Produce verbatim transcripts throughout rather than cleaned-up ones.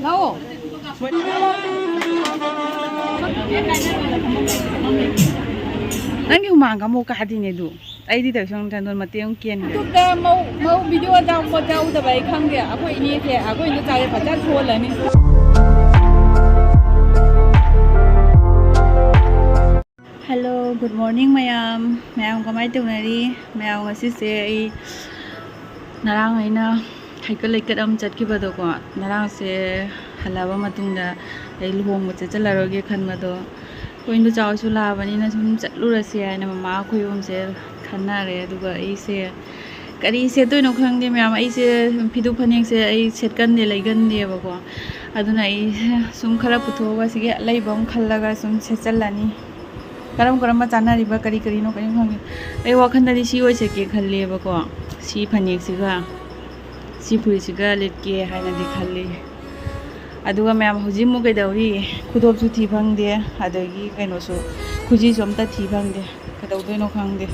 ꯂꯥꯛꯑꯣ꯫ ꯅꯪꯒꯤ ꯍꯨꯃꯥꯡꯒ ꯑꯃꯨꯛ ꯀꯥꯗꯤꯅꯦ ꯑꯗꯨ꯫ ꯑꯩꯗꯤ ꯇꯧꯁꯪ ꯊꯟꯗꯣꯟ ꯃꯇꯦꯛ ꯑꯃꯨꯛ ꯀꯦꯟꯒ꯭ꯔꯦ꯫ ꯌꯨꯇ꯭ꯌꯨꯕꯇ ꯃꯧ, ꯃꯧ ꯚꯤꯗꯤꯑꯣ ꯌꯥꯎꯕ ꯌꯥꯎꯗꯕ ꯑꯩ ꯈꯪꯗꯦ꯫ ꯑꯩꯈꯣꯏ ꯏꯅꯦꯁꯦ, ꯑꯩꯈꯣꯏ ꯏꯅꯦ ꯆꯥꯁꯦ ꯐꯖꯅ ꯊꯣꯛꯍꯜꯂꯅꯤ꯫ Hello, good morning ꯃꯌꯥꯝ꯫ ꯃꯌꯥꯝ ꯀꯃꯥꯏꯅ ꯇꯧꯅꯔꯤ? ꯃꯌꯥꯝ, ꯉꯁꯤꯁꯦ ꯑꯩ ꯉꯔꯥꯡ ꯑꯩꯅ ꯍꯩꯀꯠ ꯂꯩꯀꯠ ꯑꯃ ꯆꯠꯈꯤꯕꯗꯣꯀꯣ, ꯉꯔꯥꯡꯁꯦ ꯍꯜꯂꯛꯑꯕ ꯃꯇꯨꯡꯗ ꯑꯩ ꯂꯨꯍꯣꯡꯕ ꯆꯠꯆꯜꯂꯔꯣꯏꯒꯦ ꯈꯟꯕꯗꯣ, ꯑꯩꯈꯣꯏ ꯏꯟꯗꯣꯆꯥ ꯍꯣꯏꯁꯨ ꯂꯥꯛꯑꯕꯅꯤꯅ ꯁꯨꯝ ꯆꯠꯂꯨꯔꯁꯦ ꯍꯥꯏꯅ ꯃꯃꯥ ꯑꯩꯈꯣꯏ ꯑꯍꯨꯝꯁꯦ ꯈꯟꯅꯔꯦ꯫ ꯑꯗꯨꯒ ꯑꯩꯁꯦ ꯀꯔꯤ ꯁꯦꯠꯇꯣꯏꯅꯣ ꯈꯪꯗꯦ ꯃꯌꯥꯝ꯫ ꯑꯩꯁꯦ ꯐꯤꯗꯨ ꯐꯅꯦꯛꯁꯦ ꯑꯩ ꯁꯦꯠꯀꯟꯗꯦ, ꯂꯩꯒꯟꯗꯦꯕꯀꯣ꯫ ꯑꯗꯨꯅ ꯑꯩꯁꯦ ꯁꯨꯝ ꯈꯔ ꯄꯨꯊꯣꯛꯑꯒ ꯁꯤꯒꯤ ꯑꯂꯩꯕ ꯑꯃ ꯈꯜꯂꯒ ꯁꯨꯝ ꯁꯦꯠꯆꯜꯂꯅꯤ꯫ ꯀꯔꯝ ꯀꯔꯝꯕ ꯆꯥꯅꯔꯤꯕ, ꯀꯔꯤ ꯀꯔꯤꯅꯣ ꯀꯔꯤꯝ ꯈꯪꯗꯦ꯫ ꯑꯩ ꯋꯥꯈꯜꯗꯗꯤ ꯁꯤ ꯑꯣꯏ ꯁꯦꯠꯀꯦ ꯈꯜꯂꯦꯕꯀꯣ, ꯁꯤ ꯐꯅꯦꯛꯁꯤꯒ ꯁꯤ ꯐꯨꯔꯤꯠꯁꯤꯒ ꯂꯤꯠꯀꯦ ꯍꯥꯏꯅꯗꯤ ꯈꯜꯂꯤ꯫ ꯑꯗꯨꯒ ꯃꯌꯥꯝ, ꯍꯧꯖꯤꯛ ꯑꯃꯨꯛ ꯀꯩꯗꯧꯔꯤ? ꯈꯨꯗꯣꯞꯁꯨ ꯊꯤ ꯐꯪꯗꯦ, ꯑꯗꯒꯤ ꯀꯩꯅꯣꯁꯨ, ꯈꯨꯖꯤꯁꯨ ꯑꯝꯇ ꯊꯤ ꯐꯪꯗꯦ꯫ ꯀꯩꯗꯧꯗꯣꯏꯅꯣ ꯈꯪꯗꯦ꯫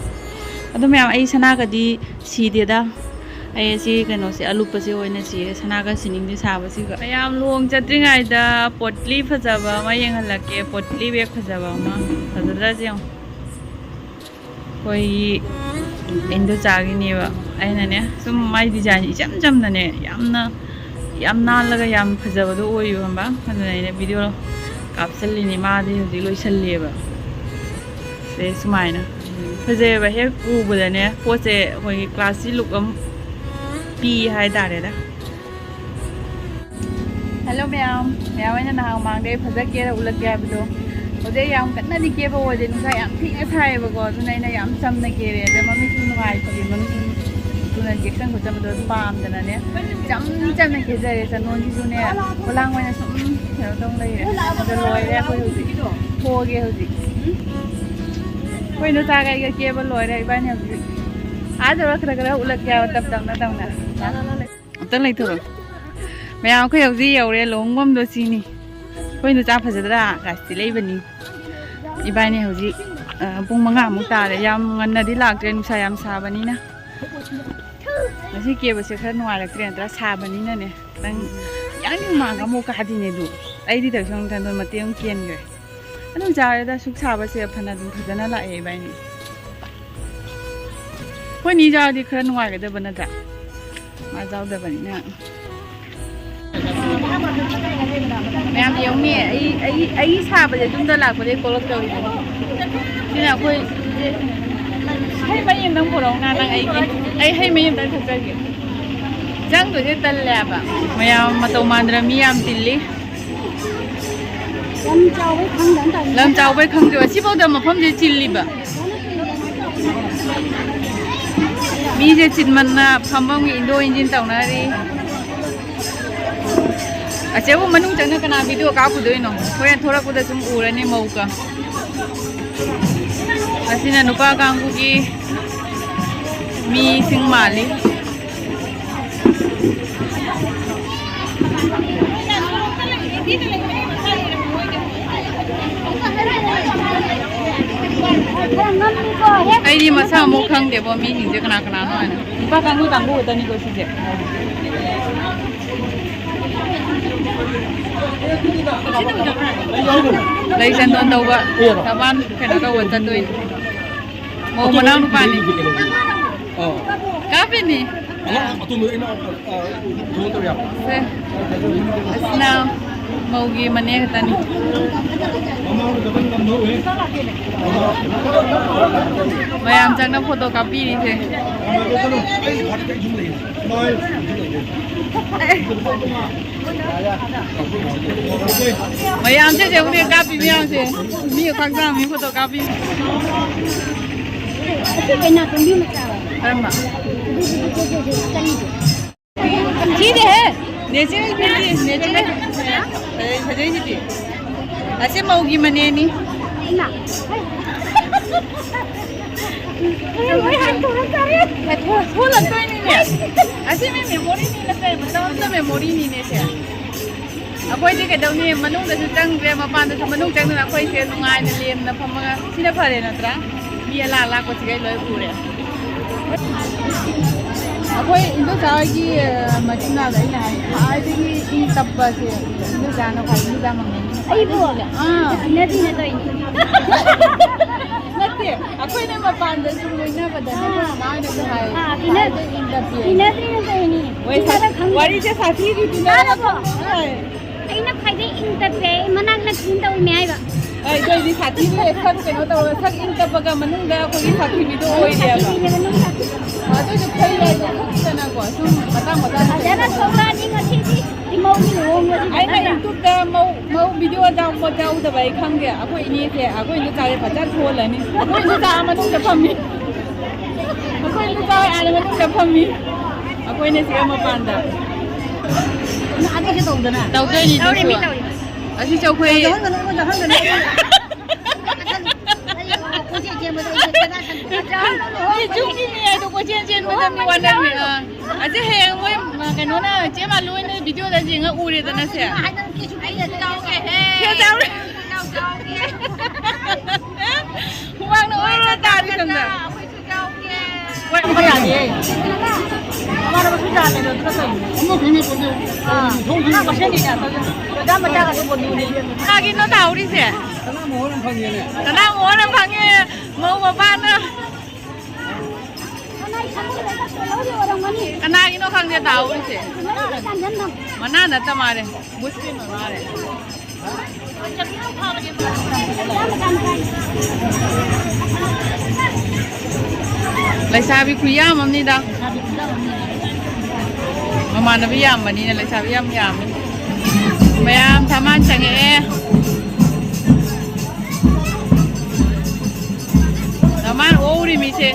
ꯑꯗꯣ ꯃꯌꯥꯝ, ꯑꯩ ꯁꯅꯥꯒꯗꯤ ꯁꯤꯗꯦꯗ꯫ ꯑꯩ ꯑꯁꯤ ꯀꯩꯅꯣꯁꯦ, ꯑꯂꯨꯞꯄꯁꯦ ꯑꯣꯏꯅ ꯁꯤꯔꯦ, ꯁꯅꯥꯒ ꯁꯤꯅꯤꯡꯗꯦ ꯁꯥꯕꯁꯤꯒ꯫ ꯃꯌꯥꯝ, ꯂꯨꯍꯣꯡ ꯆꯠꯇ꯭ꯔꯤꯉꯩꯗ ꯄꯣꯠꯂꯤ ꯐꯖꯕ ꯑꯃ ꯌꯦꯡꯍꯜꯂꯛꯀꯦ, ꯄꯣꯠꯂꯤ ꯕꯦꯒ ꯐꯖꯕ ꯑꯃ꯫ ꯐꯖꯗ꯭ꯔꯁꯦ ꯌꯦꯡꯉꯣ꯫ ꯑꯩꯈꯣꯏꯒꯤ ꯏꯟꯗꯣꯆꯥꯒꯤꯅꯦꯕ꯫ ꯑꯩꯅꯅꯦ ꯁꯨꯝ ꯃꯥꯏ ꯗꯤꯖꯥꯏꯟ ꯏꯆꯝ ꯆꯝꯅꯅꯦ, ꯌꯥꯝꯅ, ꯌꯥꯝ ꯅꯥꯜꯂꯒ ꯌꯥꯝ ꯐꯖꯕꯗꯣ ꯑꯣꯏꯌꯨ ꯈꯪꯕ꯫ ꯑꯗꯨꯅ ꯑꯩꯅ ꯚꯤꯗꯤꯑꯣ ꯀꯥꯞꯁꯜꯂꯤꯅꯤ꯫ ꯃꯥꯗꯤ ꯍꯧꯖꯤꯛ ꯂꯣꯏꯁꯜꯂꯤꯑꯕ꯫ ꯁꯦ ꯁꯨꯃꯥꯏꯅ ꯐꯖꯩꯑꯕ꯫ ꯍꯦꯛ ꯎꯕꯗꯅꯦ ꯄꯣꯠꯁꯦ ꯑꯩꯈꯣꯏꯒꯤ ꯀ꯭ꯂꯥꯁꯤ ꯂꯨꯛ ꯑꯃ ꯄꯤ ꯍꯥꯏꯇꯥꯔꯦꯗ꯫ ꯍꯜꯂꯣ ꯃꯌꯥꯝ, ꯃꯌꯥꯝ, ꯑꯩꯅ ꯅꯍꯥꯟ ꯃꯃꯥꯡꯗ ꯑꯩ ꯐꯖ ꯀꯦꯔ ꯎꯠꯂꯛꯀꯦ ꯍꯥꯏꯕꯗꯣ, ꯍꯧꯖꯤꯛ ꯑꯩ ꯌꯥꯝ ꯀꯟꯅꯗꯤ ꯀꯦꯕ ꯑꯣꯏꯗꯦ, ꯅꯨꯡꯁꯥ ꯌꯥꯝ ꯊꯤꯅ ꯁꯥꯏꯌꯦꯕꯀꯣ꯫ ꯑꯗꯨꯅ ꯑꯩꯅ ꯌꯥꯝ ꯆꯝꯅ ꯀꯦꯔꯦ꯫ ꯑꯗ ꯃꯃꯤꯠꯁꯨ ꯅꯨꯡꯉꯥꯏꯇꯦ, ꯃꯃꯤꯠꯁꯨ, ꯑꯗꯨꯅ ꯏꯟꯖꯦꯛꯁꯟ ꯈꯣꯠꯆꯟꯕꯗꯣ ꯑꯗꯨ ꯄꯥꯝꯗꯅꯅꯦ ꯏꯆꯝ ꯆꯝꯅ ꯀꯦꯖꯔꯦ꯫ ꯆꯅꯣꯟꯁꯤꯁꯨꯅꯦ ꯄꯣꯂꯥꯡ ꯑꯣꯏꯅ ꯁꯨꯝ ꯀꯩꯅꯣ ꯇꯧ ꯂꯩꯔꯦ꯫ ꯑꯗ ꯂꯣꯏꯔꯦ ꯑꯩꯈꯣꯏ ꯍꯧꯖꯤꯛ꯫ ꯊꯣꯛꯑꯒꯦ ꯍꯧꯖꯤꯛ꯫ ꯑꯩꯈꯣꯏ ꯅꯨꯆꯥꯒ ꯑꯩꯒ ꯀꯦꯕ ꯂꯣꯏꯔꯦ꯫ ꯏꯕꯥꯅꯤ ꯍꯧꯖꯤꯛ ꯑꯥ ꯌꯧꯔ ꯈꯔ ꯈꯔ ꯎꯠꯂꯛꯀꯦ ꯍꯥꯏꯕ, ꯇꯞ ꯇꯞꯅ ꯇꯞꯅ꯫ ꯑꯝꯇ ꯂꯩꯊꯣꯔꯛꯑꯣ꯫ ꯃꯌꯥꯝ, ꯑꯩꯈꯣꯏ ꯍꯧꯖꯤꯛ ꯌꯧꯔꯦ ꯂꯨꯍꯣꯡꯐꯝꯗꯣ, ꯁꯤꯅꯤ꯫ ꯑꯩꯈꯣꯏ ꯅꯨꯆꯥ ꯐꯖꯗ꯭ꯔꯥ? ꯀꯥꯁꯇꯤ ꯂꯩꯕꯅꯤ꯫ ꯏꯕꯥꯅꯤ ꯍꯧꯖꯤꯛ, ꯑ, ꯄꯨꯡ ꯃꯉꯥꯃꯨꯛ ꯇꯥꯔꯦ꯫ ꯌꯥꯝ ꯉꯟꯅꯗꯤ ꯂꯥꯛꯇ꯭ꯔꯦ, ꯅꯨꯡꯁꯥ ꯌꯥꯝ ꯁꯥꯕꯅꯤꯅ꯫ ꯉꯁꯤ ꯀꯦꯕꯁꯦ ꯈꯔ ꯅꯨꯡꯉꯥꯏꯔꯛꯇ꯭ꯔꯦ, ꯅꯠꯇ꯭ꯔꯥ? ꯁꯥꯕꯅꯤꯅꯅꯦ ꯈꯤꯇꯪ ꯌꯥꯝ ꯃꯥꯡꯒ ꯑꯃꯨꯛ ꯀꯥꯗꯤꯅꯦ ꯑꯗꯨ꯫ ꯑꯩꯗꯤ ꯇꯧꯁꯪ ꯃꯇꯦꯛ ꯑꯃ ꯀꯦꯟꯈ꯭ꯔꯦ꯫ ꯑꯗꯨꯝ ꯆꯥꯔꯦꯗ, ꯁꯨꯛ ꯁꯥꯕꯁꯦ ꯐꯅ ꯑꯗꯨꯝ ꯐꯖꯅ ꯂꯥꯛꯑꯦ ꯏꯕꯥꯏꯅꯤ꯫ ꯑꯩꯈꯣꯏꯅꯤ ꯌꯥꯎꯔꯗꯤ ꯈꯔ ꯅꯨꯡꯉꯥꯏꯒꯗꯕ ꯅꯠꯇ꯭ꯔꯥ? ꯃꯥ ꯌꯥꯎꯗꯕꯅꯤꯅ꯫ ꯃꯌꯥꯝ ꯌꯦꯡꯉꯨꯅꯦ, ꯑꯩ, ꯑꯩ, ꯑꯩ ꯁꯥꯕꯁꯦ ꯌꯨꯝꯗ ꯂꯥꯛꯄꯗꯒꯤ ꯀꯣꯛꯂꯛꯇꯧꯔꯤꯕꯅꯤ꯫ ꯁꯤꯅ ꯑꯩꯈꯣꯏ ꯍꯩ ꯃꯍꯤ ꯑꯝꯇꯪ ꯄꯨꯔꯛꯎꯅ ꯅꯪ ꯑꯩꯒꯤ꯫ ꯑꯩ ꯍꯩ ꯃꯍꯤ ꯑꯝꯇꯪ ꯊꯛꯆꯒꯦ꯫ ꯆꯪꯗꯣꯏꯁꯦ ꯇꯜꯂꯦꯕ꯫ ꯃꯌꯥꯝ ꯃꯇꯧ ꯃꯥꯟꯗꯅ ꯃꯤ ꯌꯥꯝ ꯇꯤꯜꯂꯤ꯫ ꯂꯝ ꯆꯥꯎꯕꯩ ꯈꯪꯗꯕ ꯇꯧꯔꯤꯅꯦ꯫ ꯂꯝ ꯆꯥꯎꯕꯩ ꯈꯪꯗꯦꯕ꯫ ꯁꯤꯐꯥꯎꯗ ꯃꯐꯝꯁꯦ ꯆꯤꯜꯂꯤꯕ꯫ ꯃꯤꯁꯦ ꯆꯤꯟꯃꯟꯅ ꯐꯝꯐꯝꯒꯤ ꯏꯟꯗꯣꯛ ꯏꯟꯁꯤꯟ ꯇꯧꯅꯔꯤ꯫ ꯑꯁꯤꯕꯨ ꯃꯅꯨꯡ ꯆꯪꯅ ꯀꯅꯥ ꯚꯤꯗꯤꯑꯣ ꯀꯥꯞꯄꯨꯗꯣꯏꯅꯣ? ꯍꯣꯔꯦꯟ ꯊꯣꯔꯛꯄꯗ ꯁꯨꯝ ꯎꯔꯅꯤ ꯃꯧꯒ꯫ ꯑꯁꯤꯅ ꯅꯨꯄꯥ ꯀꯥꯡꯕꯨꯒꯤ ꯃꯤꯁꯤꯡ ꯃꯥꯜꯂꯤ꯫ ꯑꯩꯗꯤ ꯃꯁꯛ ꯑꯃꯨꯛ ꯈꯪꯗꯦꯕꯣ, ꯃꯤꯁꯤꯡꯁꯦ ꯀꯅꯥ ꯀꯅꯥꯅꯣ ꯍꯥꯏꯅ꯫ ꯅꯨꯄꯥ ꯀꯥꯡꯕꯨ ꯀꯥꯡꯕꯨ ꯈꯛꯇꯅꯤꯀꯣ ꯁꯤꯁꯦ꯫ ꯂꯩ ꯆꯟꯗꯣꯟ ꯇꯧꯕ, ꯊꯕꯥꯟ ꯀꯩꯅꯣ ꯇꯧꯕ ꯆꯠꯇꯣꯏꯅꯤ꯫ ꯃꯧ ꯃꯅꯥꯎ ꯅꯨꯄꯥꯅꯤ꯫ ꯑꯥ꯫ ꯀꯥꯞꯄꯤꯅꯤ꯫ ꯑꯉꯥꯡ ꯑꯇꯣꯝꯕꯗꯣ ꯑꯩꯅ, ꯑ, ꯐꯣꯟ ꯇꯧ ꯌꯥꯕ꯭ꯔꯣ? ꯁꯦ꯫ ꯑꯁꯤꯅ ꯃꯧꯒꯤ ꯃꯅꯦ ꯈꯛꯇꯅꯤ꯫ ꯃꯃꯥꯡꯗ ꯈꯤꯇꯪ ꯅꯝꯊꯧꯍꯦ꯫ ꯃꯌꯥꯝ ꯆꯪꯅ ꯐꯣꯇꯣ ꯀꯥꯞꯄꯤꯔꯤꯁꯦ꯫ ꯃꯃꯥꯡꯗ ꯆꯠꯂꯣ꯫ ꯑꯩ ꯐꯥꯔꯤ ꯀꯩ ꯁꯨꯝ ꯂꯩꯌꯦ꯫ ꯃꯥꯏ ꯁꯨꯝ ꯂꯩꯌꯦ꯫ ꯃꯌꯥꯝꯁꯦ ꯌꯦꯡꯉꯨꯅꯦ, ꯀꯥꯞꯄꯤ ꯃꯌꯥꯝꯁꯦ꯫ ꯃꯤ ꯈꯛ ꯆꯥꯝꯃꯤ ꯐꯣꯇꯣ ꯀꯥꯞꯄꯤ꯫ ꯑꯁꯤ ꯀꯩꯅꯥ ꯇꯣꯝꯕꯤ ꯃꯆꯥ꯫ ꯀꯔꯝꯕ? ꯁꯤꯅꯦꯍꯦ꯫ ꯅꯦꯆꯦ ꯏꯕꯦꯝꯃꯗꯤ, ꯅꯦꯆꯦ꯫ ꯐꯖꯩ, ꯐꯖꯩꯁꯤꯗꯤ꯫ ꯑꯁꯤ ꯃꯧꯒꯤ ꯃꯅꯦꯅꯤ꯫ ꯏꯃꯥ꯫ ꯂꯣꯏ ꯍꯥꯟ ꯇꯧꯔ ꯆꯥꯔꯦ꯫ ꯊꯣꯛꯂꯛꯇꯣꯏꯅꯤꯅꯦ꯫ ꯑꯁꯤ ꯃꯤ ꯃꯦꯃꯣꯔꯤꯅꯤ ꯅꯠꯇ꯭ꯔꯦ, ꯃꯇꯝ ꯑꯃꯗ ꯃꯦꯃꯣꯔꯤꯅꯤꯅꯦ ꯁꯦ꯫ ꯑꯩꯈꯣꯏꯗꯤ ꯀꯩꯗꯧꯅꯤ, ꯃꯅꯨꯡꯗꯁꯨ ꯆꯪꯗ꯭ꯔꯦ, ꯃꯄꯥꯟꯗꯁꯨ, ꯃꯅꯨꯡ ꯆꯪꯗꯅ ꯑꯩꯈꯣꯏꯁꯦ ꯅꯨꯡꯉꯥꯏꯅ ꯂꯦꯝꯅ ꯐꯝꯃꯒ ꯁꯤꯅ ꯐꯔꯦ ꯅꯠꯇ꯭ꯔꯥ? ꯃꯤ ꯑꯂꯥꯛ ꯑꯂꯥꯛꯄꯁꯤꯒꯩ ꯂꯣꯏ ꯎꯔꯦ꯫ ꯑꯩꯈꯣꯏ ꯏꯟꯗꯣꯆꯥ ꯍꯣꯏꯒꯤ, ꯑ, ꯃꯆꯤꯟ ꯃꯅꯥꯎꯗ ꯑꯩꯅ ꯍꯥꯏ, ꯈ꯭ꯋꯥꯏꯗꯒꯤ ꯏꯪ ꯇꯞꯄꯁꯦ ꯏꯟꯗꯣꯆꯥꯅ ꯈ꯭ꯋꯥꯏ ꯏꯪ ꯇꯞꯄ ꯉꯝꯃꯦ꯫ ꯑꯩꯕꯨ? ꯑꯥ꯫ ꯏꯟꯅꯗ꯭ꯔꯤꯅ ꯇꯧꯔꯤꯅꯤ꯫ ꯅꯠꯇꯦ, ꯑꯩꯈꯣꯏꯅ ꯃꯄꯥꯟꯗ ꯁꯨꯝ ꯂꯣꯏꯅꯕꯗꯅꯦ, ꯑꯥ꯫ ꯑꯩꯈꯣꯏ ꯃꯃꯥ ꯍꯣꯏꯅꯁꯨ ꯍꯥꯏ, ꯑꯥ, ꯏꯟꯅ-, ꯈ꯭ꯋꯥꯏꯗꯒꯤ ꯏꯪ ꯇꯞꯄꯤ꯫ ꯏꯟꯅꯗ꯭ꯔꯤꯅ ꯇꯧꯔꯤꯅꯤ꯫ ꯍꯣꯏ, ꯏꯁꯥꯗ ꯈꯪꯗꯦ꯫ ꯋꯥꯔꯤꯁꯦ ꯁꯥꯊꯤꯔꯤꯗꯨꯅ꯫ ꯇꯥꯔꯕꯣ? ꯍꯣꯏ꯫ ꯑꯩꯅ ꯈ꯭ꯋꯥꯏꯗꯩ ꯏꯪ ꯇꯞꯄꯦ, ꯑꯩ ꯃꯅꯥꯛ ꯅꯛꯄꯤꯅ ꯇꯧꯔꯤꯅꯦ ꯍꯥꯏꯕ꯫ ꯑꯩ ꯑꯗꯨ ꯑꯣꯏꯗꯤ ꯁꯥꯊꯤꯕꯤ, ꯁꯛ ꯀꯩꯅꯣ ꯇꯧꯔ, ꯁꯛ ꯏꯪ ꯇꯞꯄꯒ ꯃꯅꯨꯡꯗ ꯑꯩꯈꯣꯏꯒꯤ ꯁꯥꯊꯤꯕꯤꯗꯣ ꯑꯣꯏꯔꯦꯕ꯫ ꯁꯥꯊꯤꯕꯤꯅꯦꯕ ꯅꯪ ꯁꯥꯊꯤꯕꯤ꯫ ꯑꯗꯨꯁꯨ ꯐꯩ ꯍꯥꯏꯗꯤ ꯈꯪꯗꯅꯀꯣ, ꯁꯨꯝ ꯃꯇꯥꯡ ꯃꯇꯥꯡ ꯐꯖꯅ ꯊꯣꯛꯂꯛꯑꯅꯤ ꯉꯁꯤꯗꯤ, ꯏꯃꯧꯒꯤ ꯂꯨꯍꯣꯡꯕꯁꯤ ꯑꯩꯅ ꯐꯖꯅ꯫ YouTube-ꯇ ꯃꯧ, ꯃꯧ video ꯌꯥꯎꯕ ꯌꯥꯎꯗꯕ ꯑꯩ ꯈꯪꯗꯦ꯫ ꯑꯩꯈꯣꯏ ꯏꯅꯦꯁꯦ, ꯑꯩꯈꯣꯏ ꯏꯅꯦ ꯆꯥꯁꯦ ꯐꯖꯅ ꯊꯣꯛꯍꯜꯂꯅꯤ꯫ ꯑꯩꯈꯣꯏ ꯏꯅꯦ ꯆꯥ ꯃꯅꯨꯡꯗ ꯐꯝꯃꯤ꯫ ꯑꯩꯈꯣꯏ ꯏꯅꯦ ꯆꯥ ꯑꯥ ꯃꯅꯨꯡꯗ ꯐꯝꯃꯤ꯫ ꯑꯩꯈꯣꯏꯅ ꯁꯤꯗ ꯃꯄꯥꯟꯗ꯫ ꯑꯗꯨꯁꯨ ꯇꯧꯗꯅ꯫ ꯇꯧꯗꯣꯏꯅꯤ ꯇꯧꯔꯤꯃꯤ, ꯑꯗꯨꯁꯨ꯫ ꯇꯧꯔꯤꯃꯤ꯫ ꯑꯁꯤ ꯆꯧꯈ꯭ꯔꯦ꯫ ꯌꯥꯎꯍꯟꯒꯅꯨ, ꯌꯥꯎꯍꯟꯒꯅꯨ꯫ ꯑꯩ ꯀꯣꯏꯆꯦꯟ ꯆꯦꯟꯕꯗ ꯑꯩꯁꯦ ꯀꯅꯥ ꯈꯪꯗꯦ꯫ ꯃꯤ ꯌꯨꯝꯒꯤ ꯃꯤ ꯍꯥꯏꯗꯣ ꯀꯣꯏꯆꯦꯟ ꯆꯦꯟꯕꯗ ꯃꯤ ꯋꯥꯅꯔꯝꯃꯦ꯫ ꯑꯥ꯫ ꯑꯁꯤ ꯍꯌꯦꯡ ꯃꯣꯏ, ꯃ, ꯀꯩꯅꯣꯅ, ꯆꯦ ꯃꯥꯂꯨ ꯍꯣꯏꯅ video-ꯗ ꯌꯦꯡꯉ ꯎꯔꯦꯗꯅ ꯁꯦ꯫ ꯍꯥꯏꯗꯅ ꯀꯩꯁꯨ ꯀꯥꯏꯗꯦ꯫ ꯁꯦ ꯆꯥꯎꯔꯦ꯫ ꯍꯨꯃꯥꯡꯅ ꯑꯣꯔꯣ ꯇꯥꯔꯤ ꯁꯣꯝꯗ꯫ ꯍꯣꯏ, ꯑꯃ ꯌꯥꯗꯦ꯫ ꯃꯃꯥꯟꯅꯕꯁꯨ ꯌꯥꯗꯦ, ꯑꯗꯨꯅ ꯀꯩꯅꯣ? ꯑꯥ, ꯑꯉꯥꯡ ꯃꯁꯦꯟꯅꯤꯅ ꯇꯧꯖ-, ꯑꯣꯖꯥ ꯃꯆꯥꯒꯁꯨ ꯕꯣꯅꯤꯅꯦ꯫ ꯀꯅꯥꯒꯤꯅꯣ ꯇꯥꯍꯧꯔꯤꯁꯦ? ꯁꯅꯥ ꯃꯣꯍꯣꯔ ꯑꯃ ꯐꯪꯉꯦ꯫ ꯃꯧ ꯃꯄꯥꯅ꯫ ꯀꯅꯥꯒꯤꯅꯣ ꯈꯪꯗꯦ ꯇꯥꯍꯧꯔꯤꯁꯦ꯫ ꯃꯅꯥ ꯅꯠꯇ ꯃꯥꯜꯂꯦ꯫ ꯃꯨꯁꯂꯤꯝ ꯑꯣꯏ ꯃꯥꯜꯂꯦ꯫ ꯂꯩꯁꯥꯕꯤ ꯈꯨꯌꯥꯝ ꯑꯃꯅꯤꯗ꯫ ꯃꯃꯥꯟꯅꯕꯤ ꯌꯥꯝꯕꯅꯤꯅ ꯂꯩꯁꯥꯕꯤ ꯌꯥꯝ ꯌꯥꯝꯃꯤ꯫ ꯃꯌꯥꯝ ꯊꯃꯥꯟ ꯆꯪꯉꯛꯑꯦ꯫ ꯊꯃꯥꯟ ꯑꯣꯛꯎꯔꯤ ꯃꯤꯁꯦ꯫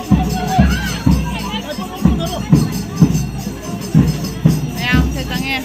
ꯃꯌꯥꯝꯁꯦ ꯆꯪꯉꯦ꯫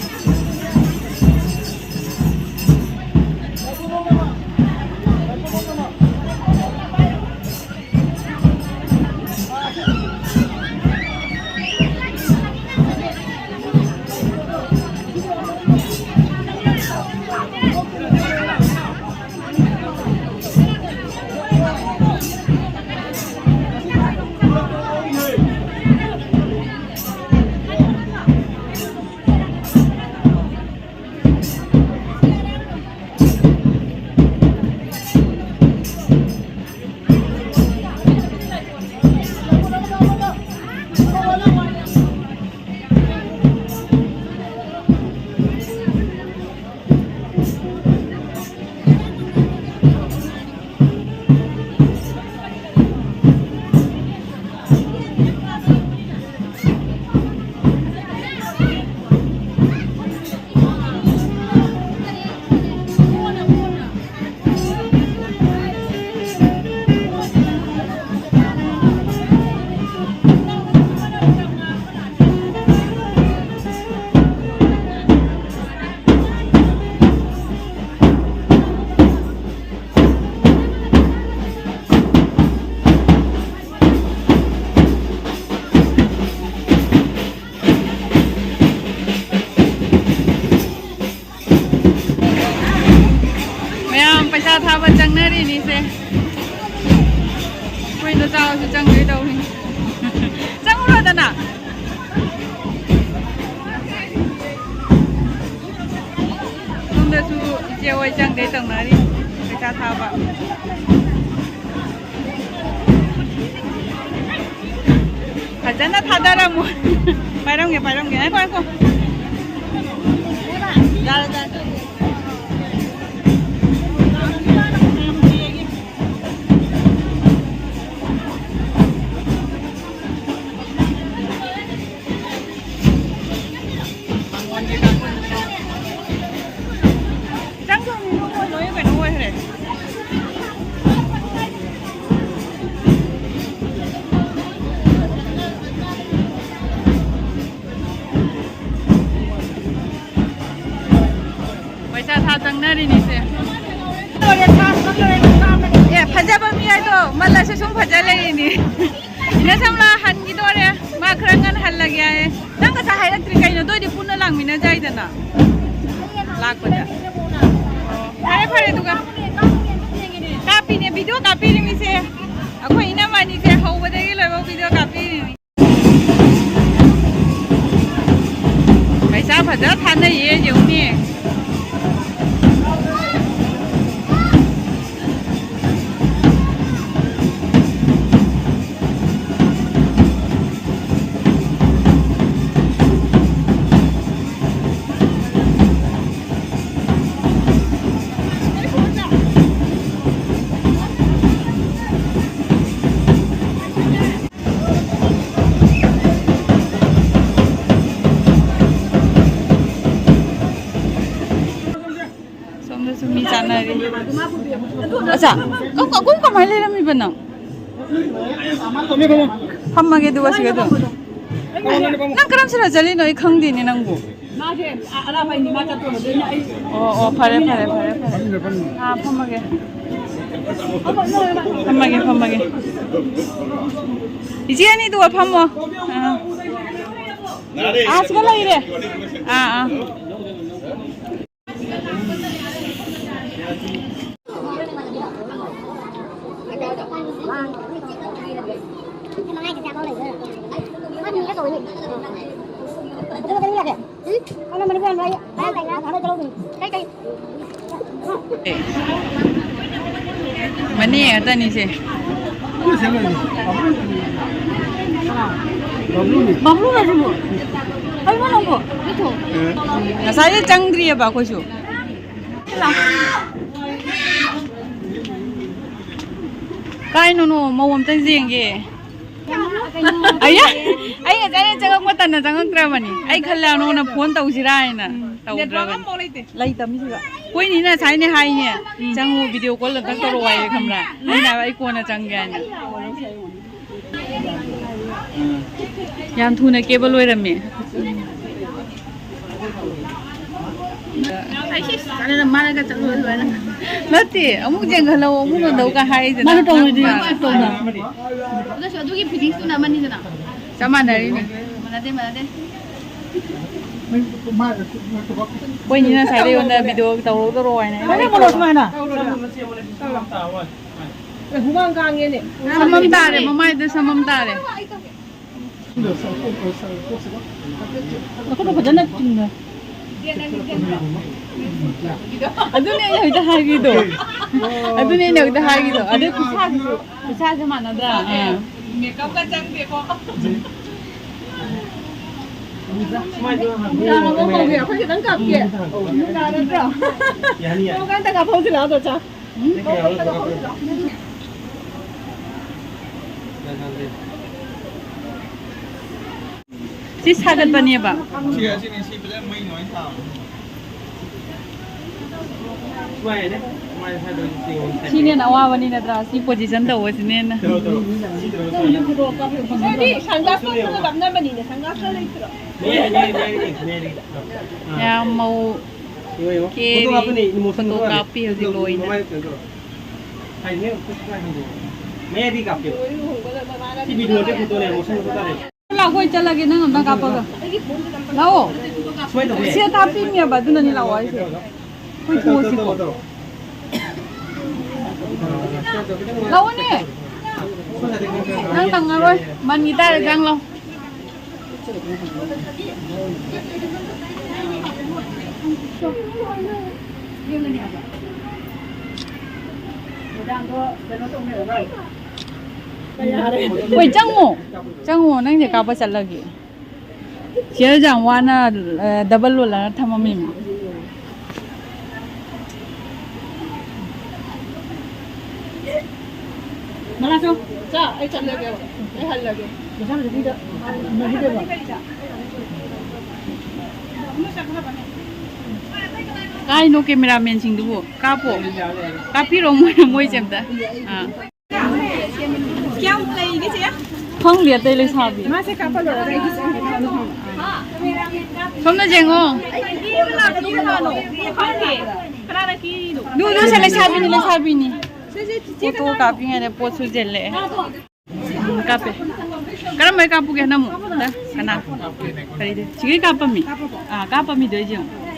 ꯆꯦ ꯍꯣꯏ ꯆꯪꯗꯦ ꯇꯧꯅꯔꯤ꯫ ꯄꯩꯁꯥ ꯊꯥꯕ꯫ ꯐꯖꯅ ꯊꯥꯗꯔꯝꯃꯣ꯫ ꯄꯥꯏꯔꯝꯒꯦ, ꯄꯥꯏꯔꯝꯒꯦ꯫ ꯉꯥꯏꯈꯣ, ꯉꯥꯏꯈꯣ꯫ ꯌꯥꯔꯦ, ꯌꯥꯔꯦ꯫ ꯆꯪꯈ꯭ꯔꯕꯅꯤꯅ ꯃꯣꯏ ꯂꯣꯏ ꯀꯩꯅꯣ ꯑꯣꯏꯈ꯭ꯔꯦ꯫ ꯄꯩꯁꯥ ꯊꯥ ꯆꯪꯅꯔꯤꯅꯤꯁꯦ꯫ ꯑꯦ, ꯐꯖꯕ ꯃꯤ ꯍꯥꯏꯗꯣ ꯃꯜꯂꯁꯨ ꯁꯨꯝ ꯐꯖ ꯂꯩꯔꯤꯅꯤ꯫ ꯏꯅ ꯁꯝꯂꯥ ꯍꯟꯈꯤꯗꯣꯔꯦ꯫ ꯃꯥ ꯈꯔ ꯉꯟꯅ ꯍꯜꯂꯒꯦ ꯍꯥꯏꯌꯦ꯫ ꯅꯪ ꯉꯁꯥꯏ ꯍꯥꯏꯔꯛꯇ꯭ꯔꯤ ꯀꯩꯅꯣ? ꯑꯗꯨ ꯑꯣꯏꯗꯤ ꯄꯨꯟꯅ ꯂꯥꯡꯃꯤꯟꯅꯖꯥꯏꯗꯅ꯫ ꯂꯥꯛꯄꯗ꯫ ꯑꯣ, ꯐꯔꯦ, ꯐꯔꯦ, ꯑꯗꯨꯒ꯫ ꯀꯥꯞꯄꯤꯅꯦ, ꯚꯤꯗꯤꯑꯣ ꯀꯥꯞꯄꯤꯔꯤꯃꯤꯁꯦ꯫ ꯑꯩꯈꯣꯏ ꯏꯅꯝꯃ ꯑꯅꯤꯁꯦ ꯍꯧꯕꯗꯒꯤ ꯂꯣꯏꯕꯧ ꯚꯤꯗꯤꯑꯣ ꯀꯥꯞꯄꯤꯔꯤꯅꯤ꯫ ꯄꯩꯁꯥ ꯐꯖ ꯊꯥꯅꯩꯌꯦ, ꯌꯦꯡꯉꯨꯅꯦ꯫ ꯁꯣꯝꯗꯁꯨ ꯃꯤ ꯆꯥꯅꯔꯤ꯫ ꯑꯆꯥ, ꯀꯝ-, ꯀꯝ-, ꯀꯃꯥꯏꯅ ꯂꯩꯔꯝꯃꯤꯕ ꯅꯪ? ꯐꯝꯃꯒꯦ ꯑꯗꯨꯒ ꯁꯤꯒ ꯑꯗꯨꯝ꯫ ꯅꯪ ꯀꯔꯝ ꯁꯤꯗ ꯆꯠꯂꯤꯅꯣ? ꯑꯩ ꯈꯪꯗꯦꯅꯦ ꯅꯪꯕꯨ꯫ ꯃꯥꯁꯦ ꯑ-, ꯑꯔꯥꯞꯄ ꯑꯩꯅꯤ ꯃꯥ ꯆꯠꯇꯣꯔꯕꯅꯤꯅ ꯑꯩ ꯑꯣ, ꯑꯣ, ꯐꯔꯦ, ꯐꯔꯦ, ꯐꯔꯦ, ꯐꯔꯦ꯫ ꯑꯥ, ꯐꯝꯃꯒꯦ꯫ ꯐꯝꯃꯒꯦ, ꯐꯝꯃꯒꯦ꯫ ꯏꯆꯦ ꯑꯅꯤꯗꯨꯒ ꯐꯝꯃꯣ꯫ ꯑꯥ꯫ ꯑꯥ, ꯁꯤꯗ ꯂꯩꯔꯦ꯫ ꯑꯥ, ꯑꯥ꯫ ꯃꯅꯦ ꯉꯥꯛꯇꯅꯤꯁꯦ꯫ ꯕꯕ꯭ꯂꯨꯅ ꯁꯤꯕꯨ꯫ ꯀꯩꯅꯣ ꯅꯪꯕꯨ? ꯉꯁꯥꯏꯗ ꯆꯪꯗ꯭ꯔꯤꯑꯕ ꯑꯩꯈꯣꯏꯁꯨ꯫ ꯀꯥꯏꯅꯣꯅꯣ ꯃꯧ ꯑꯝꯇꯪ ꯌꯦꯡꯒꯦ꯫ ꯑꯌꯥ, ꯑꯩ ꯉꯁꯥꯏꯅ ꯆꯪꯉꯛꯄ ꯇꯟꯅ ꯆꯪꯉꯛꯇ꯭ꯔꯕꯅꯤ꯫ ꯑꯩ ꯈꯜꯂꯦ ꯅꯉꯣꯟꯗ ꯐꯣꯟ ꯇꯧꯁꯤꯔꯥ ꯍꯥꯏꯅ ꯇꯧꯗ꯭ꯔꯕꯅꯤ꯫ ꯂꯩꯇꯕꯅꯤ ꯁꯤꯗ꯫ ꯑꯩꯈꯣꯏꯅꯤꯅ ꯉꯁꯥꯏꯅ ꯍꯥꯏꯅꯦ, "ꯆꯪꯉꯨ, ꯚꯤꯗꯤꯑꯣ ꯀꯣꯜ ꯑꯝꯇꯪ ꯇꯧꯔꯛꯑꯣ" ꯍꯥꯏꯌꯦ, ꯈꯪꯕ꯭ꯔꯥ? ꯑꯩꯅ ꯍꯥꯏꯕ, "ꯑꯩ ꯀꯣꯟꯅ ꯆꯪꯒꯦ" ꯍꯥꯏꯅ꯫ ꯌꯥꯝ ꯊꯨꯅ ꯀꯦꯕ ꯂꯣꯏꯔꯝꯃꯦ꯫ ꯑꯩꯁꯦ ꯆꯠꯂꯦꯅ ꯃꯥꯅꯒ ꯆꯠꯂꯣ ꯑꯗꯨꯃꯥꯏꯅ꯫ ꯅꯠꯇꯦ, ꯑꯃꯨꯛ ꯌꯦꯡꯍꯜꯂꯣ, ꯑꯃꯨꯛ ꯅꯣꯟꯊꯧꯒ ꯍꯥꯏꯗꯅ꯫ ꯃꯥꯅ ꯇꯧꯔꯤꯗꯨꯗꯤ ꯅꯪ ꯇꯧꯅ꯫ ꯑꯗꯨꯁꯨ ꯑꯗꯨꯒꯤ ꯐꯤꯂꯤꯡꯁꯇꯨꯅ ꯑꯃꯅꯤꯗꯅ꯫ ꯆꯞ ꯃꯥꯟꯅꯔꯤꯅꯦ꯫ ꯃꯥꯟꯅꯗꯦ, ꯃꯥꯟꯅꯗꯦ꯫ ꯑꯩꯈꯣꯏꯅꯤꯅ ꯉꯁꯥꯏꯗ ꯑꯩꯉꯣꯟꯗ ꯚꯤꯗꯤꯑꯣ ꯇꯧꯔꯛꯑꯣ, ꯇꯧꯔꯛꯑꯣ ꯍꯥꯏꯅ꯫ ꯃꯥꯅ ꯇꯧꯔꯣ ꯁꯨꯃꯥꯏꯅ꯫ ꯑꯦ, ꯍꯨꯃꯥꯡ ꯀꯥꯡꯉꯦꯅꯦ꯫ ꯁꯝꯃꯝ ꯇꯥꯔꯦ, ꯃꯃꯥꯏꯗ ꯁꯝꯃꯝ ꯇꯥꯔꯦ꯫ ꯅꯈꯨꯠꯇꯣ ꯐꯖꯅ ꯆꯨꯝꯅ꯫ ꯑꯗꯨꯅꯦ ꯑꯩꯅ ꯍꯧꯖꯤꯛ ꯍꯥꯏꯈꯤꯗꯣ꯫ ꯑꯗꯨꯅꯦ ꯑꯩꯅ ꯍꯧꯖꯤꯛ ꯍꯥꯏꯈꯤꯗꯣ꯫ ꯑꯗꯩ ꯈꯨꯠꯁꯥꯁꯤꯁꯨ, ꯈꯨꯠꯁꯥꯁꯦ ꯃꯥꯟꯅꯗ꯭ꯔꯥ? ꯑꯥ꯫ ꯃꯦꯀꯞꯀ ꯆꯪꯗꯦꯀꯣ꯫ ꯅꯨꯡꯗꯥꯡ ꯑꯃꯨꯛ ꯀꯧꯒꯦ, ꯑꯩꯈꯣꯏ ꯈꯤꯇꯪ ꯀꯥꯞꯀꯦ꯫ ꯅꯨꯡꯗꯥꯡ ꯅꯠꯇ꯭ꯔꯣ? ꯌꯥꯅꯤ, ꯌꯥꯅꯤ꯫ ꯀꯣꯛ ꯑꯝꯇ ꯀꯥꯞꯍꯧꯁꯤ ꯂꯥꯛꯑꯣ, ꯆꯥ꯫ ꯁꯤ ꯁꯥꯒꯠꯄꯅꯦꯕ꯫ ꯁꯤ, ꯑꯁꯤꯅꯤ, ꯁꯤ ꯐꯖꯅ ꯃꯩ ꯅꯨꯡꯉꯥꯏ ꯊꯥꯕꯅꯤ꯫ ꯁꯨꯃꯥꯏꯅꯅꯦ, ꯁꯨꯃꯥꯏꯅ ꯁꯥꯏꯗ ꯑꯣꯏꯅ ꯆꯤꯡꯉꯣ꯫ ꯁꯤꯅ ꯍꯦꯟꯅ ꯑꯋꯥꯕꯅꯤ ꯅꯠꯇ꯭ꯔꯥ? ꯁꯤ ꯄꯣꯖꯤꯁꯟ ꯇꯧꯕꯁꯤꯅ ꯍꯦꯟꯅ꯫ ꯇꯧꯔꯣ, ꯇꯧꯔꯣ꯫ ꯁꯤ ꯇꯧꯔꯣ, ꯁꯨꯃꯥꯏꯅ꯫ ꯅꯣꯏꯗꯤ ꯁꯟꯒ꯭ꯂꯥꯁ ꯃꯔꯛꯇꯨꯗ ꯅꯞꯅꯕꯅꯤꯅꯦ, ꯁꯟꯒ꯭ꯂꯥꯁꯀ ꯂꯩꯇ꯭ꯔꯣ? ꯃꯌꯥꯏ, ꯃꯌꯥꯏ, ꯃꯌꯥꯏ, ꯃꯌꯥꯏ꯫ ꯑꯥ꯫ ꯌꯥꯝ ꯃꯧ ꯌꯦꯡꯉꯣ, ꯌꯦꯡꯉꯣ꯫ ꯀꯦꯔꯤ꯫ ꯐꯣꯇꯣ ꯀꯥꯞꯄꯅꯤ, ꯏꯃꯣꯁꯟ ꯐꯣꯇꯣ ꯐꯣꯇꯣ ꯀꯥꯞꯄꯤ ꯍꯧꯖꯤꯛ ꯂꯣꯏꯅ꯫ ꯃꯃꯥꯏ ꯀꯩꯅꯣ ꯇꯧꯔꯣ꯫ ꯍꯥꯏꯅꯦ, ꯈꯨꯠ ꯁꯨꯃꯥꯏꯅ ꯍꯥꯏꯅꯦ꯫ ꯃꯌꯥꯏꯗꯤ ꯀꯥꯞꯄꯦ꯫ ꯁꯤ ꯚꯤꯗꯤꯑꯣꯁꯦ ꯐꯣꯇꯣꯅꯦ, ꯏꯃꯣꯁꯟ ꯐꯣꯇꯣ ꯇꯥꯔꯦ꯫ ꯂꯥꯛꯑꯣ, ꯑꯩꯈꯣꯏ ꯆꯠꯂꯒꯦ, ꯅꯪ ꯑꯝꯇ ꯀꯥꯞꯄꯒ꯫ ꯂꯥꯛꯑꯣ꯫ ꯁꯨꯃꯥꯏꯅ ꯇꯧꯕ ꯌꯥꯏ꯫ ꯁꯤ ꯊꯥꯞꯄꯤꯅꯦꯕ, ꯑꯗꯨꯅꯅꯤ ꯂꯥꯛꯑꯣ ꯍꯥꯏꯁꯦ꯫ ꯑꯩꯈꯣꯏ ꯊꯣꯛꯑꯁꯤꯀꯣ꯫ ꯇꯧꯔꯣ, ꯇꯧꯔꯣ, ꯇꯧꯔꯣ꯫ ꯂꯥꯛꯑꯣꯅꯦ꯫ ꯅꯪ ꯅꯪꯉꯔꯣꯏ꯫ ꯃꯟꯒꯤ ꯇꯥꯔꯦ, ꯆꯪ ꯂꯥꯎ꯫ ꯍꯣꯏ, ꯆꯪꯉꯣ꯫ ꯆꯪꯉꯣ, ꯅꯪꯁꯦ ꯀꯥꯞꯄ ꯆꯠꯂꯒꯦ꯫ ꯁꯤꯗ ꯌꯥꯝ ꯋꯥꯅ, ꯑ, ꯗꯕꯜ ꯂꯣꯜꯂꯒ ꯊꯝꯃꯝꯃꯤꯅꯤ꯫ ꯃꯂꯥꯁꯣ, ꯆꯥ, ꯑꯩ ꯆꯠꯂꯒꯦꯕ꯫ ꯑꯩ ꯍꯜꯂꯒꯦ꯫ ꯀꯥꯏꯅꯣ ꯀꯦꯃꯦꯔꯥꯃꯦꯟꯁꯤꯡꯗꯨꯕꯨ? ꯀꯥꯞꯄꯣ꯫ ꯀꯥꯞꯄꯤꯔꯣ ꯃꯣꯏ, ꯃꯣꯏꯁꯦ ꯑꯝꯇ꯫ ꯑꯥ꯫ ꯀꯌꯥꯝ ꯂꯩꯒꯦ, ꯆꯦ? ꯈꯪꯗꯦ, ꯑꯇꯩ ꯂꯩꯁꯥꯕꯤ꯫ ꯃꯥꯁꯦ ꯀꯥꯞꯄ ꯂꯣꯏꯔꯒ ꯑꯩꯒꯤ ꯆꯪꯒꯦ ꯇꯧꯕꯅꯦ꯫ ꯁꯣꯝꯗ ꯌꯦꯡꯉꯣ꯫ ꯑꯩ ꯀꯦꯕ ꯂꯥꯛꯀꯗꯧꯕ ꯀꯅꯥꯅꯣ? ꯈꯪꯗꯦ꯫ ꯀꯅꯥꯅ ꯀꯦꯔꯤꯅꯣ? ꯗꯨ, ꯗꯨ, ꯁꯦ ꯂꯩꯁꯥꯕꯤꯅꯤ, ꯂꯩꯁꯥꯕꯤꯅꯤ꯫ ꯁꯦ, ꯁꯦ, ꯆꯤꯆꯦ ꯐꯣꯇꯣ ꯀꯅꯥꯅꯣ? ꯀꯥꯞꯄꯤꯉꯩꯗ ꯄꯣꯠ ꯁꯨꯖꯜꯂꯛꯑꯦ꯫ ꯀꯥꯞꯄꯦ꯫ ꯀꯔꯝꯕꯩ ꯀꯥꯞꯄꯨꯒꯦ ꯅꯪꯕꯨ? ꯀꯅꯥ? ꯀꯔꯤꯗ? ꯁꯤꯒꯩ ꯀꯥꯞꯄꯝꯃꯤ? ꯑꯥ, ꯀꯥꯞꯄꯝꯃꯤꯗꯣ ꯑꯩꯁꯦ ꯌꯦꯡꯉꯣ꯫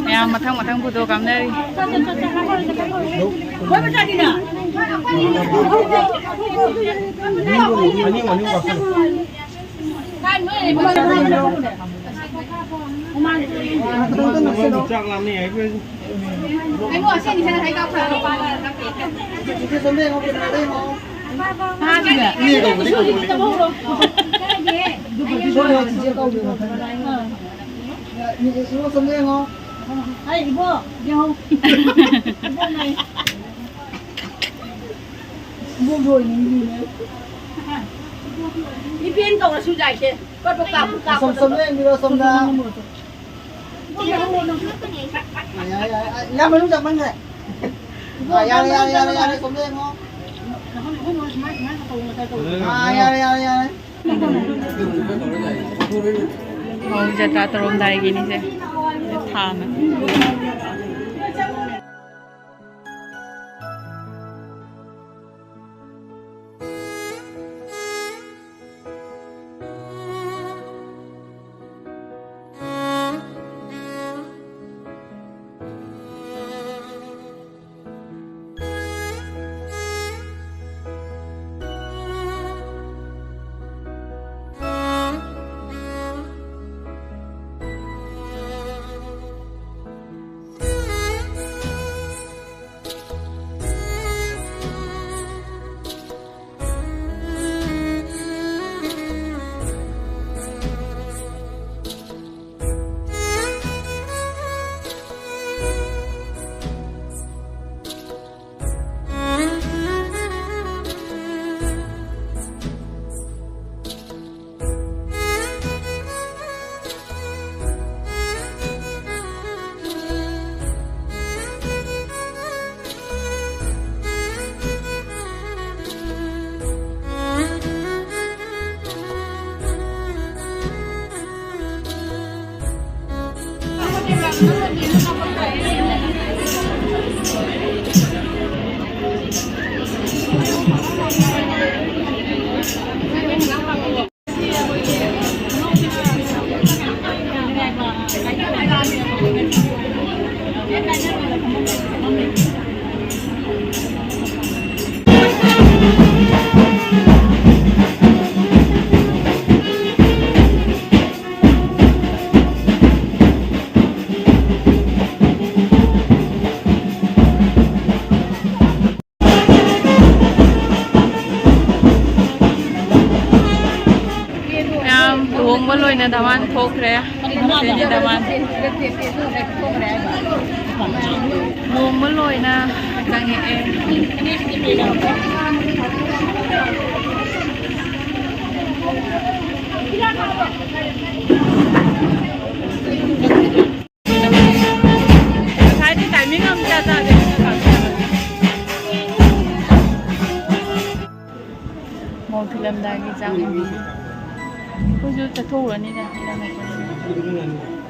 ꯃꯌꯥꯝ ꯃꯊꯪ ꯃꯊꯪ ꯐꯣꯇꯣ ꯀꯥꯞꯅꯔꯤ꯫ ꯆꯥꯛ ꯂꯥꯝꯃꯦ ꯍꯥꯏꯕ꯫ ꯏꯕꯦꯟ ꯀꯧꯔꯁꯨ ꯌꯥꯏꯁꯦ꯫ ꯀꯣꯏꯕ ꯀꯥꯞꯄꯨ ꯀꯥꯞꯄꯨ꯫ ꯑꯁꯣꯝ, ꯁꯣꯝꯗ ꯌꯦꯡꯕꯤꯔꯣ, ꯑꯁꯣꯝꯗ꯫ ꯌꯥꯔꯦ, ꯌꯥꯔꯦ, ꯌꯥꯔꯦ, ꯌꯥꯔꯦ, ꯁꯣꯝꯗ ꯌꯦꯡꯉꯣ꯫ ꯑꯥ, ꯌꯥꯔꯦ, ꯌꯥꯔꯦ, ꯌꯥꯔꯦ꯫ ꯃꯧ ꯖꯇ꯭ꯔꯥ ꯇꯧꯔꯝꯗꯥꯏꯒꯤꯅꯤꯁꯦ꯫ ꯊꯥꯅ꯫ ꯂꯨꯍꯣꯡꯕ ꯂꯣꯏꯅ ꯗꯃꯥꯟ ꯊꯣꯛꯈ꯭ꯔꯦ꯫ ꯁꯤꯅꯤ ꯗꯃꯥꯟ꯫ ꯂꯨꯍꯣꯡꯕ ꯂꯣꯏꯅ ꯆꯪꯉꯛꯑꯦ꯫ ꯉꯁꯥꯏꯗꯤ timing ꯑꯃ ꯏꯆꯥ ꯆꯥꯗꯦ꯫ ꯃꯣꯡ ꯊꯤꯜꯂꯝꯗꯥꯏꯒꯤ ꯆꯥꯛ ꯏꯟꯕꯤ꯫ ꯑꯩꯈꯣꯏꯁꯨ ꯆꯠꯊꯣꯛꯎꯔꯅꯤꯅ ꯏꯅꯝꯃ ꯑꯩꯈꯣꯏꯅꯤ꯫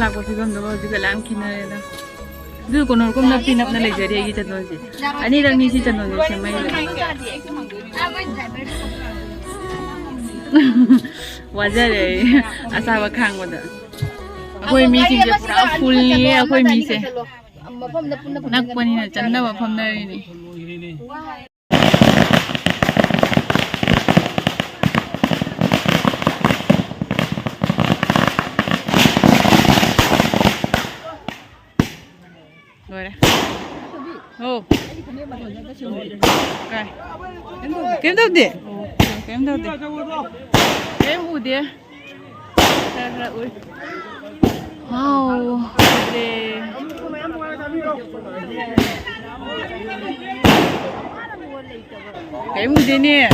ꯂꯥꯛꯄ ꯐꯤꯕꯝꯗꯨꯒ ꯍꯧꯖꯤꯛꯀ ꯂꯥꯝ ꯈꯦꯠꯅꯔꯦꯗ꯫ ꯑꯗꯨ ꯀꯣꯅꯣꯔ ꯀꯣꯝ ꯅꯞꯇꯤ ꯅꯞꯅ ꯂꯩꯖꯔꯤ ꯑꯩꯒꯤ ꯆꯟꯗꯣꯟꯁꯦ꯫ ꯑꯅꯤꯔꯛꯅꯤ ꯁꯤ ꯆꯟꯗꯣꯟꯁꯦ ꯁꯦꯝꯃꯛꯏꯁꯦ꯫ ꯋꯥꯖꯔꯦ ꯑꯩ ꯑꯁꯥꯕ ꯈꯥꯡꯕꯗ꯫ ꯑꯩꯈꯣꯏ ꯃꯤꯁꯤꯡꯁꯦ ꯄꯨꯔꯥ ꯐꯨꯜꯅꯤꯌꯦ ꯑꯩꯈꯣꯏ ꯃꯤꯁꯦ꯫ ꯅꯛꯄꯅꯤꯅ ꯆꯟꯅꯕ ꯐꯝꯅꯔꯤꯅꯤ꯫ ꯂꯣꯏꯔꯦ꯫ ꯑꯣ꯫ ꯀꯥꯏ? ꯀꯩꯝ ꯇꯧꯗꯦ꯫ ꯀꯩꯝ ꯇꯧꯗꯦ꯫ ꯀꯩꯝ ꯎꯗꯦ꯫ ꯈꯔ ꯈꯔ ꯎꯏ꯫ ꯋꯥꯎ, ꯎꯗ꯭ꯔꯦ꯫ ꯀꯩꯝ ꯎꯗꯦꯅꯦ꯫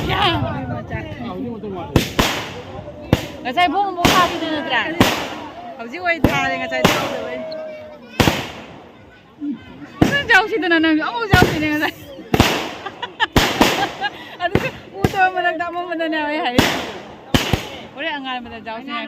ꯌꯥ꯫ ꯉꯁꯥꯏ ꯕꯣꯝ ꯑꯃꯨꯛ ꯊꯥꯈꯤꯗ ꯅꯠꯇ꯭ꯔꯥ? ꯍꯧꯖꯤꯛ ꯑꯣꯏ ꯊꯥꯔꯦ, ꯉꯁꯥꯏ ꯊꯥꯍꯧꯗꯕꯩ꯫ ꯐꯖꯅ ꯆꯥꯎꯁꯤꯗꯅ ꯅꯪꯁꯨ ꯑꯃꯨꯛ ꯆꯥꯎꯁꯤꯅꯦ ꯉꯁꯥꯏ꯫ ꯑꯗꯨꯁꯨ ꯎꯗꯕ ꯃꯔꯛꯇ ꯑꯃꯝꯕꯗꯅꯦ ꯑꯩ ꯍꯥꯏꯔꯤꯁꯦ꯫ ꯍꯣꯔꯦꯟ ꯑꯉꯥꯟꯕꯗ ꯆꯥꯎꯁꯤ ꯍꯥꯏ꯫